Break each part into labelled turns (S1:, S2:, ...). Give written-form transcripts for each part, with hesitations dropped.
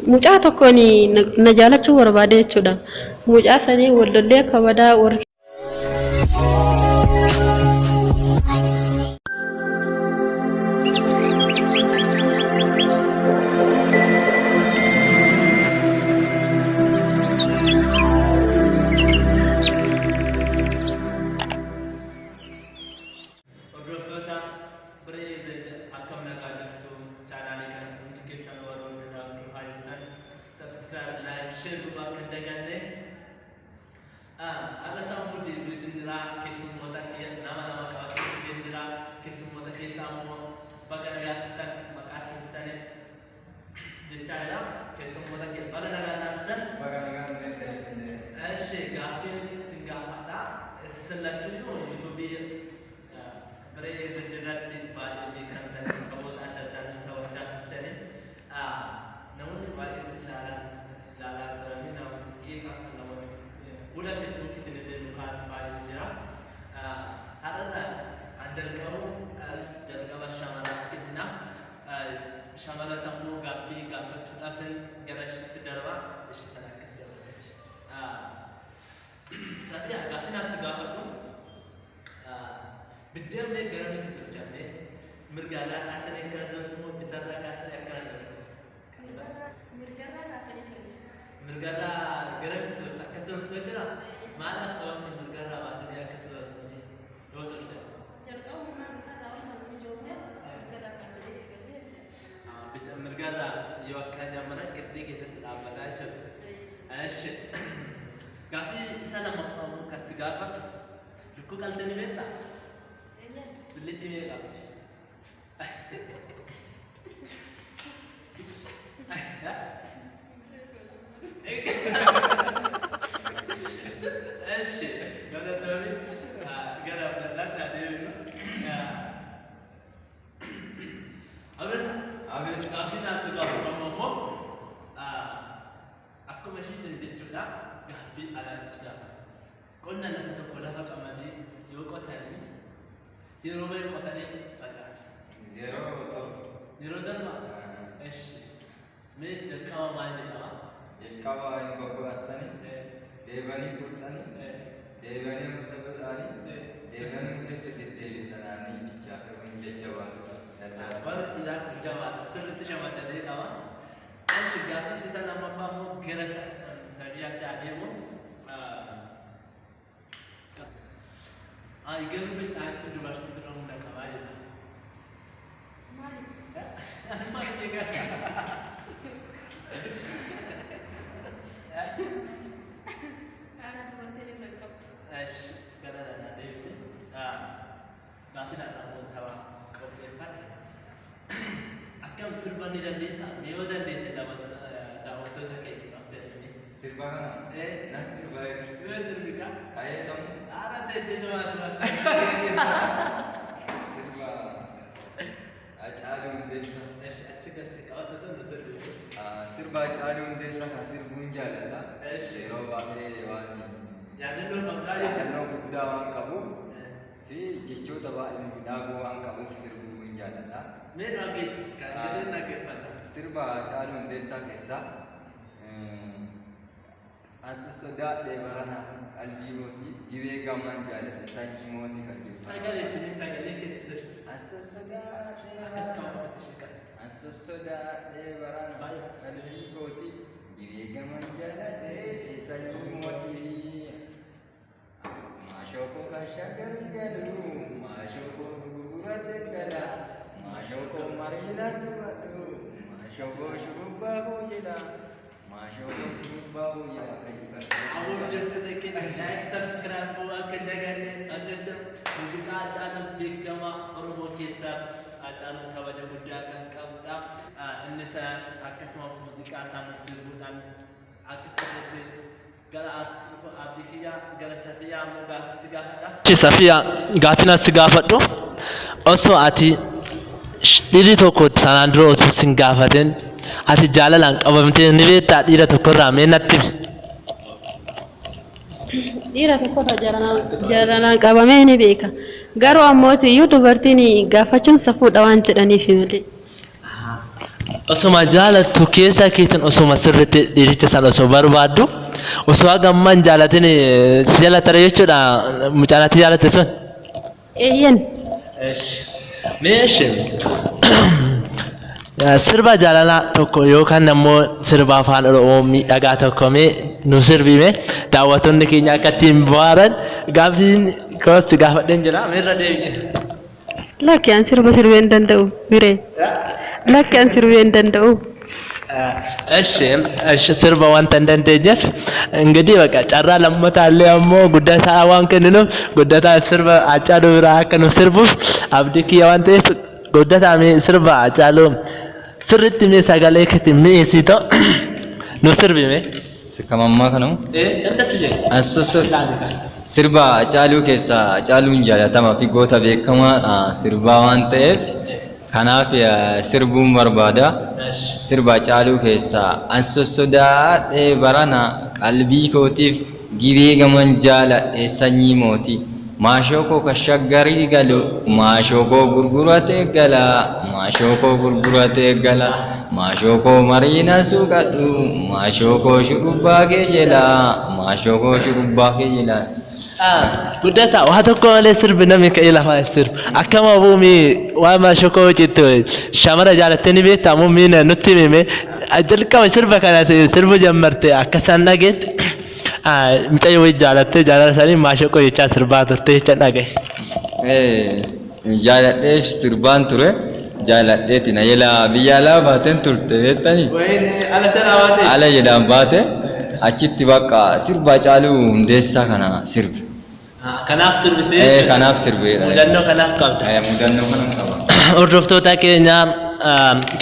S1: Mucaa tokkoon na jaalachuu barbaade jechuudha. Mucaa sanii wal lollee akka badaa warri
S2: Hordoftoota Biree Z akkam nagaa jirtu? Chaanaalii kana hundi keessan warroonni irraa hordofaa jirtan subscribe, like, share godhuu akka hin daganne. Har'a sammuu deebiitiin jira, keessummoota kiyya nama lama qabadhee dhufeen jira. Keessummoota keessaa immoo baga nagaa dhuftan maqaa keessaniin jechaa jira. Keessummoota kiyya, baga nagaa dhuftan.
S3: Baga nagaan nu eegdeessine.
S2: Eshi, gaaffiin sin gaafadha. Isin lachuyyuu yuutuubii Biree Z irratti baay'ee beekamtan, taphoota adda addaa nu taphachaa turtani. Namoonni baay'ee sin ilaalaa turanii, namoonni qeeqa, namoonni fuula feesbuukiitiin illee nu kaan baay'eetu jira. Har'arra an jalqabu, jalqaba shamara kennina. Shamara sammuu gaaffii gaafachuudhaaf gara ishiitti darba. Ishii sana akkas dabarteef. Safiyaa, gaaffiin as gaafadhu. Biddeen mee garamitti tolchamee? Mirgaarraa kaasanii akkana tolchu moo bitarraa kaasanii akkana tolchu?
S1: Mirgarraa kaasanii tolchu.
S2: Mirgarraa garamitti tolchu? Akkas tolchu jira? Maalaaf sababni mirgarraa baasanii akkas tolchanii yoo tolchan?
S1: Jalqabumaan bitarraa ol kan ijoollee mirgarraa kaasanii eegalee jechuudha.
S2: Mirgarraa yoo akkana jammaran qixxee keessatti dhaabbataa jechuudha. Eshi. Gaaffii isa lammaffaa immoo kan si gaafadhu, lukkuu qaltee ni beektaa? Billitii meeqa qabdi? Eshi, galatoomi. Gara Abdallaatti haa deebinu. Abdalla,
S3: Abeet.
S2: gaaffiin as gaafatamu immoo akkuma ishiitiin jechuudha, gaaffii alaatti si gaafata. Qonna lafa tokko, lafa qamadii yoo qotanii, yeroo meeqa qotanii facaasu?
S3: Yeroo 7.
S2: Yeroo darba? Eshi. Mee jalqaba maal jedhama?
S3: Jalqaba hin goggo'assanii, deebanii qurxanii, deebanii musa godhaanii, deebanii keessa deddeebisanaanii bilchaatee hin jajjabaatu.
S2: Warri dhiiraa kun jabaata, sirriitti shamadadee qaba. Eshi, gaaffii isa lammaffaa immoo gara sadiyaatti adeemu. Ay, garuu mee saayinsii dubartii dura humna qabaa jira.
S1: Maali?
S2: Maal eegaa?
S1: Haala dubartiin irra hin qabdu.
S2: Eshi, gara lanaa deebise. Gaaffiin har'a immoo taphaaf qopheeffadhe. Akkam, sirba ni dandeessaa? Mee yoo dandeesse daawwattoota keetiif affeerri.
S3: Sirba kana nan sirba.
S2: Mee sirbi kaa?
S3: Ka'ee sammuu.
S2: Haala teessuma baasuma.
S3: Sirba Hacaaluu Hundeessaa.
S2: Eshi, achi gasee qabadhu nu sirbi.
S3: Sirba Hacaaluu Hundeessaa kan sirbuun jaalladha.
S2: Eshi.
S3: Yeroo baay'ee waan
S2: Yaadannoo qabdaa jechuudha.
S3: yaadannoo guddaa waan qabuuf fi jechoota baay'ee miidhagoo waan qabuuf sirbuu hin jaalladha.
S2: Mee nu dhageessis kan jedheen dhaggeeffadha.
S3: Sirba Hacaaluu Hundeessaa keessaa "An sossodaadhee barana qalbii mootii, gibee gamaan jaaladhe sanyii mootii" kan jedhu.
S2: Sagalee sinii, sagalee keeti sirbi.
S3: An sossodaadhee
S2: Akkas
S3: barana
S2: qabamatti ishee
S3: An sossodaadhee barana
S2: Baay'ee
S3: qalbii mootii, gibee gamaan jaaladhe sanyii mootii. Maashoo koo kan shaggarii galu, maashoo koo gurgurate gala, maashoo koo mariina suradhu, maashoo koo shurubbaa koo jedha, maashoo koo shurubbaa koo jedha kan jedhu.
S2: Hordoftoota keenya, like, subscribe godhuu akka hin daganne. Innis muuziqaa Hacaaluuf beekamaa, Oromoo keessaaf Hacaaluun kabaja guddaa kan qabudha. Innis akkasuma muuziqaa isaa nuuf sirbuudhaan akka sirriitti gara aartiitti dhufu abdii kiyya. Gara Safiyaa immoo gaaffii si gaafadha. Safiyaa, gaaffiin as si gaafadhu, osoo ati dhiirri tokko sanaan dura osoo sin gaafatin ati jaalalaan qabamtee ni beektaa dhiira tokkorraa? Mee natti himi.
S1: Dhiira tokkorraa jaalalaan qabamee ni beeka. Garuu ammootiyyuu dubartiin gaafachuun safuudha waan jedhaniif malee.
S2: Osuma jaalattu keessa keetiin osuma sirriitti dhiiricha sana osoo barbaaddu osoo haga ammaa hin jaalatin si jala tare jechuudha mucaan ati jaalatte sun.
S1: Eeyyan.
S2: Mee eshi sirba jaalalaa tokko yookaan ammoo sirba afaan Oromoo miidhagaa tokko mee nu sirbime daawwattoonni keenya akka ittiin bohaaran gaaffiin koos si gaafadheen jira mee irra deebi'e.
S1: Lakki an sirba sirbee hin danda'u biree. Lakki an sirbee hin danda'u.
S2: እሺ እሺ sirba wanta hin dandeenyeef እንግዲህ በቃ carraa lammataallee ammoo guddataa waan kenninuuf guddataa sirba Haacaaluu biraa akka nu sirbuuf abdii kiyya waan ta'eef guddataa mee sirba Haacaaluu sirriitti mee sagalee keetiin mi'eessitoo nu sirbi mee.
S3: Kam ammaa kanamu? Sirba Haacaaluu keessaa Haacaaluun jaalatamaa fi goota beekamaa sirbaa waan ta'eef kanaaf sirbuun barbaada. Sirba Haacaaluu keessaa an sossodaadhee barana qalbii kootiif gibee gaman jaaladhe sanyii mootii. Maashoo koo kan shaggarii galu maashoo koo gurguratee gala maashoo koo gurguratee gala maashoo koo mariina suuqadhu maashoo koo shurubbaa kee jela maashoo koo shurubbaa kee jela.
S2: Guddataa waa tokko malee sirbi namni ka'ee lafaa hin sirbu. Akkama buumii waa maashoo koo jettu shamara jaalattee ni beektaa muumiin nutti himime jalqaba sirba kana sirbu jammarte akka isaan dhageetti mucayyoo wayii jaalattee jaalala isaanii maashoo koo jechaa sirbaa turte jecha dhagaye.
S3: Jaaladhee sirbaan ture jaaladheeti na jala biyya alaa baateen turte beektanii. Ala jedhaan baate achitti bakka sirba Haacaaluu Hundeessaa kana sirbe.
S2: Kanaaf sirbitee.
S3: Kanaaf sirbeedha.
S2: Mudannoo kanaaf qabda.
S3: Mudannoo kanan qaba.
S2: Hordoftoota keenya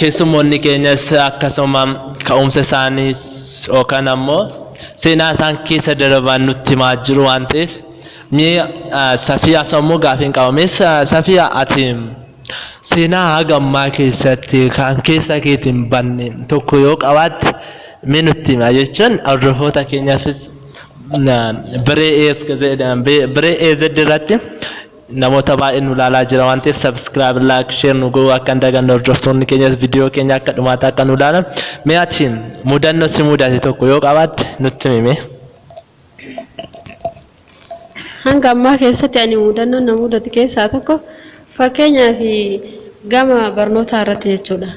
S2: keessummoonni keenyas akkasuma ka'umsa isaaniis yookaan ammoo seenaa isaan keessa darban nutti himaa jiru waan ta'eef mee Safiyaa sammuu gaafiin qaba. Mee Safiyaa ati seenaa haga ammaa keessatti kan keessa keetiin banne tokko yoo qabaatte mee nutti hima jechuun hordoftoota keenyaafis biree EZ irratti namoota baay'ee nu ilaalaa jira waan ta'eef subscribe, like, share nu godhuu akka hin daganne hordoftoonni keenyas viidiyoo keenya akka dhumaatti akka nu ilaalan mee ati mudannoo si mudate tokko yoo qabaatte nutti himi.
S1: Hanga ammaa keessatti ani mudannoon na mudate keessaa tokko fakkeenyaaf gama barnootaa irratti jechuudha.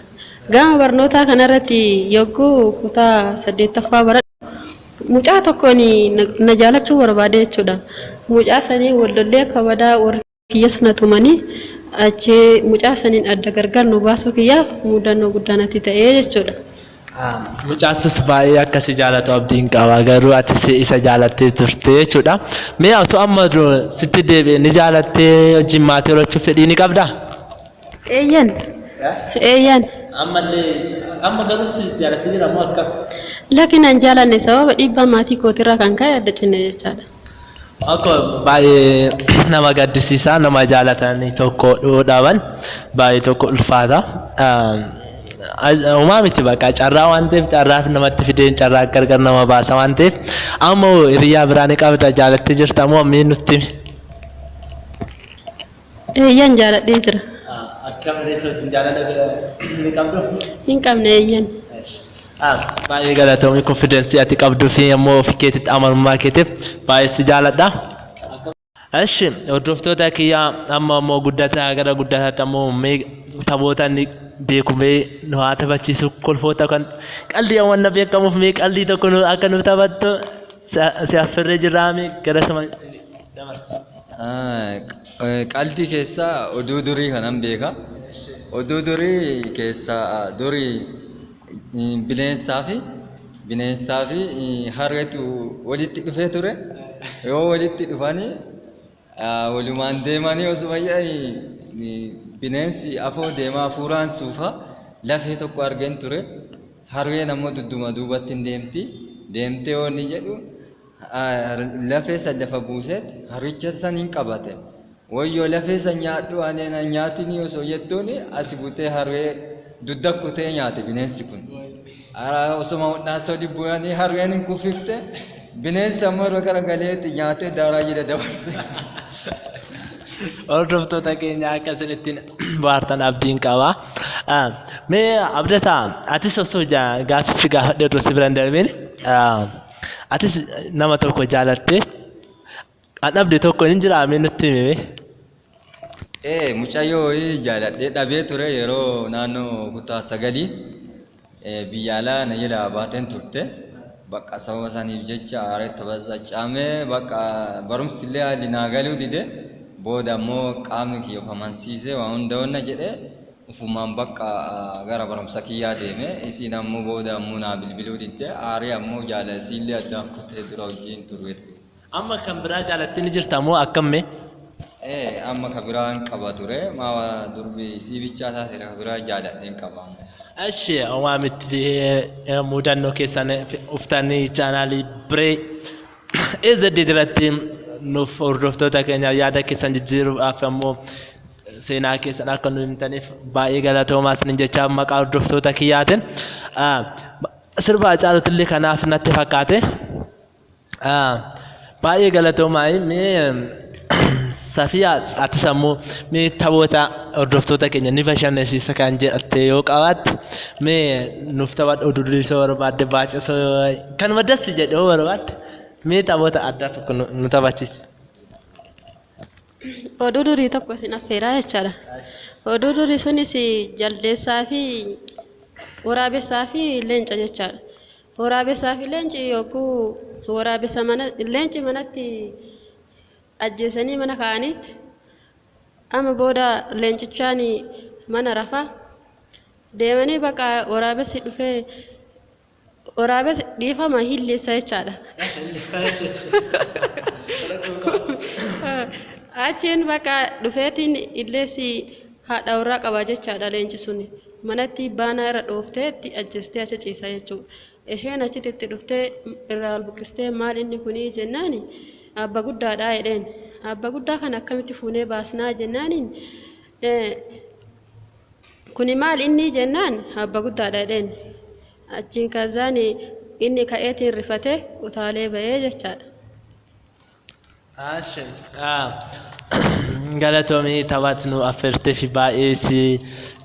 S1: Gama barnootaa kanarratti yogguu kutaa saddeettaffaa baradhu mucaa tokkoon na jaalachuu barbaade jechuudha. Mucaa sanii wal lollee akka badaa warri kiyyas na tumanii achi mucaa saniin adda gargar nu baasuu kiyyaaf mudannoo guddaa natti ta'ee jechuudha.
S2: Mucaasus baay'ee akka si jaalatu abdiin qaba garuu ati si isa jaalattee turte jechuudha. Mee osoo amma sitti deebi'e ni jaalattee wajjin maatii horachuuf fedhii ni qabdaa?
S1: Eeyyan. Eeyyan.
S2: Ammallee amma garuu si jaalattee jira moo akkam?
S1: Lakin an jaalanne sababa dhiibbaa maatii kootirraa kan ka'e adda cinne jechaadha.
S2: Akka baay'ee nama gaddisiisa nama jaalatanii tokko dhaban baay'ee tokko ulfaata. Homaa miti bakka carraa waan ta'eef carraaf namatti fideen carraa gargar nama baasa waan ta'eef amma hiriyaa biraa ni qabda jaalattee jirta moo mee nutti himi?
S1: Eeyyan jaaladhee jira.
S2: Akkam reessotiin jaalala ni qabdu?
S1: Hin qabne eeyyan.
S2: Baay'ee galatoomii confidence ati qabduu fi ammoo ofii keetitti amanamummaa keetiif baay'ee si jaaladha. እሺ hordoftoota kiyyaa amma ammoo guddataa gara guddataatti ammoo mee taphoota inni beeku mee nu haa taphachiisu kolfoota kan qaldii waan beekamuuf mee qaldii tokko nu akka nu taphattu si affeerree jirraa mee gara sama dabarsa.
S3: Qaldii keessaa oduu durii kanan beeka. Oduu durii keessaa durii bineensaa fi harreetu walitti dhufee ture. Yoo walitti dhufanii walumaan deemanii osuma jedhanii bineensi afoo deemaa hafuuraan suufa lafee tokko argeen ture. Harreen ammoo dudduma duubatti hin deemti. Deemtee yoo inni jedhu lafee san lafa buuseet harricha san hin qabate. Wayyoo lafee san nyaadhu ani na nyaatini osoo jettuuni asi butee harree dudda kutee nyaate bineensi kun. Osoma hodhaasa oli bu'anii harreen hin kuffifte bineensi ammoo irra garagaleeti nyaatee daaraa jala dabarse.
S2: Hordoftoota keenya akka isin ittiin bohaartan abdiin qaba. Mee Abdataa, atis osoo gaaffii si gaafadhe osoo si bira hin darbiin, atis nama tokko jaalattee kan dhabde tokko hin jiraa, mee nutti himi mee?
S3: Ee, mucayyoo wayii jaaladhee dhabee ture yeroo naannoo kutaa 9 biyya alaa na jalaa baateen turte. Bakka sababa saniif jecha aaree tabassacaamee bakka barumsi illee haalli naa galuu dide. Booda ammoo qaamni kiyya of amansiisee waa hunda wanna jedhee ufumaan bakka gara barumsa kiyyaa deeme. Isiin ammoo booda ammoo naa bilbiluu didde. Aaree ammoo jaalala isiillee addaan kutee dura wajjin turre ture.
S2: Amma kan biraa jaalattee ni jirta moo akkam mee?
S3: Ee, amma ka biraan qaba ture. Maa durbi isii bichaa taateera, ka biraa jaaladheen qaba amma.
S2: Eshi, homaa miti, mudannoo keessan uftanii chaanaalii Biree EZD irratti nuuf hordoftoota keenyaaf yaada keessan jijjiiruudhaaf ammoo seenaa keessan akka nu himtaniif baay'ee galatoomaa isinin jechaa maqaa hordoftoota kiyyaatiin. Sirba Hacaaluutillee kanaaf natti fakkaate. Baay'ee galatoomaa. Mee Safiyaa, atis ammoo mee taphoota hordoftoota keenya ni bashannansiisa kan jedhatte yoo qabaatte mee nuuf taphadhu. Oduu durisoo barbaadde, baacasoo, kanuma dassi jedhe yoo barbaadde, mee taphoota addaa tokko nu taphachiisi.
S1: Oduu durii tokko isin affeeraa jechaadha. Oduu durii sunis jaldeessaa fi waraabessaa fi leenca jechaadha. Waraabessaa fi leenci yogguu waraabessa mana leenci manatti ajjeesanii mana kaa'aniitti, amma booda leencichaan mana rafaa deemanii bakka waraabessi dhufee waraabessi dhiifama hilleessa jechaadha. Achiin bakka dhufeetiin illeessi haadha warraa qaba jechaadha leenci sun. Manatti baanaa irra dhooftee itti ajjeestee achi ciisa jechuudha. Isheen achitti itti dhuftee irraa ol buqqistee, maal inni kunii jennaani, abba guddaadha jedheen. Abba guddaa kana akkamitti fuunee baasnaa jennaaniin, kuni maal inni jennaan, abba guddaadha jedheen. Achiin kazaan inni ka'eetiin rifatee utaalee bahee jechaadha.
S2: Galatoomii, taphaati nu affeertee fi baay'ee si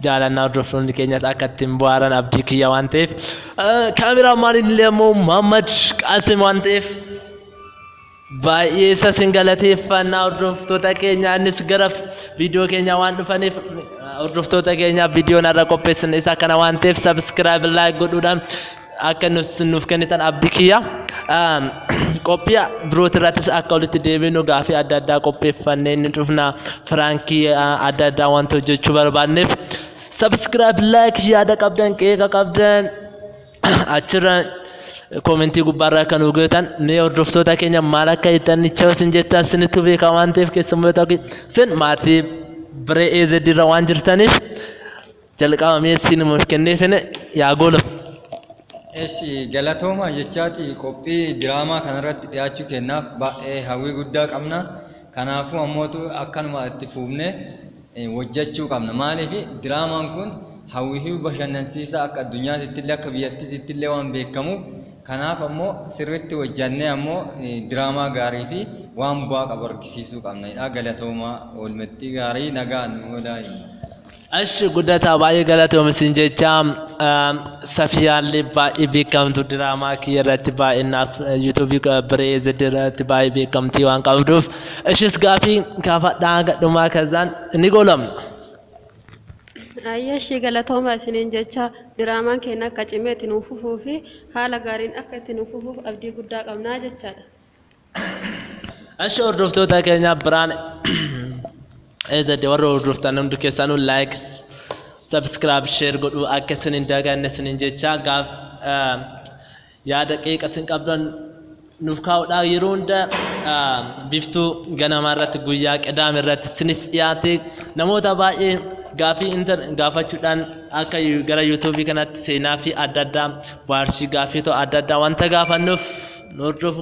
S2: jaalannaa, hordoftoonni keenyas akka ittiin bohaaran abdii kiyya waan ta'eef, kaameraamaaniin illee immoo Muhammad Qaasim waan ta'eef baay'ee isa sin galateeffannaa. Hordoftoota keenya, innis gara viidiyoo keenya waan dhufaniif, hordoftoota keenya, viidiyoon har'a qopheessine isa kana waan ta'eef subscribe, like godhuudhaan akka nuuf kennitan abdii kiyya. Qophii birooti irrattis akka walitti deebinu gaafii adda addaa qopheeffannee ni dhufna. Prankii adda addaa wanta hojjechuu barbaanneef subscribe, like, yaada qabdan, qeeqa qabdan achirra commentii gubbaarraa kan nu gootan. Mee hordoftoota keenya, maal akka jettan isin jettan isinitti beekaa waan ta'eef, keessummoota isin maatii Biree EZD irra waan jirtaniif jalqaba mee isin kenneefin yaa goolu.
S3: Eshi, galatooma jechaati, qophii diraamaa kanarratti dhiyaachuu kennaaf baay'ee hawwii guddaa qabna. Kanaafuu ammootu akkanuma itti fuufnee hojjechuu qabna. Maaliif, diraamaan kun hawwii fi bashannansiisaa akka addunyaatti illee akka biyyattiitti illee waan beekamuuf, kanaaf ammoo sirriitti hojjannee ammoo diraamaa gaarii fi waan bu'aa qabu argisiisuu qabna. Galatooma, oolmettii gaarii, nagaan nu oolaa.
S2: Ashi, guddataa, baay'ee galatoom isin jecha. Safiyaallee baay'ee beekamtu, diraamaa kiyya irratti baay'inaaf YouTubeii Biree EZD irratti baay'ee beekamtii waan qabduuf ishis gaafii gaafadhaa gadhumaa kazaan ni goolamna.
S1: Ayyaashii, galatooma isiniin jecha, diraamaan keenya akka cimee itti nuuf fufuu fi haala gaariin akka itti nuuf fufuuf abdii guddaa qabnaa jechaadha.
S2: Ashi, hordoftoota keenya, Biraan EZD warra hordoftan hundi keessanuu like, subscribe, share godhuu akka isin hin daganne isinin jecha, gaaf yaada qeeqa isin qabdan nuuf kaa'uudhaa. Yeroo hunda Biiftuu Ganamaa irratti guyyaa Qidaame irratti isiniif dhiyaate, namoota baay'ee gaafii gaafachuudhaan akka gara YouTubeii kanatti seenaa fi adda addaa baarsii gaafii adda addaa wanta gaafannuuf nu hordofu.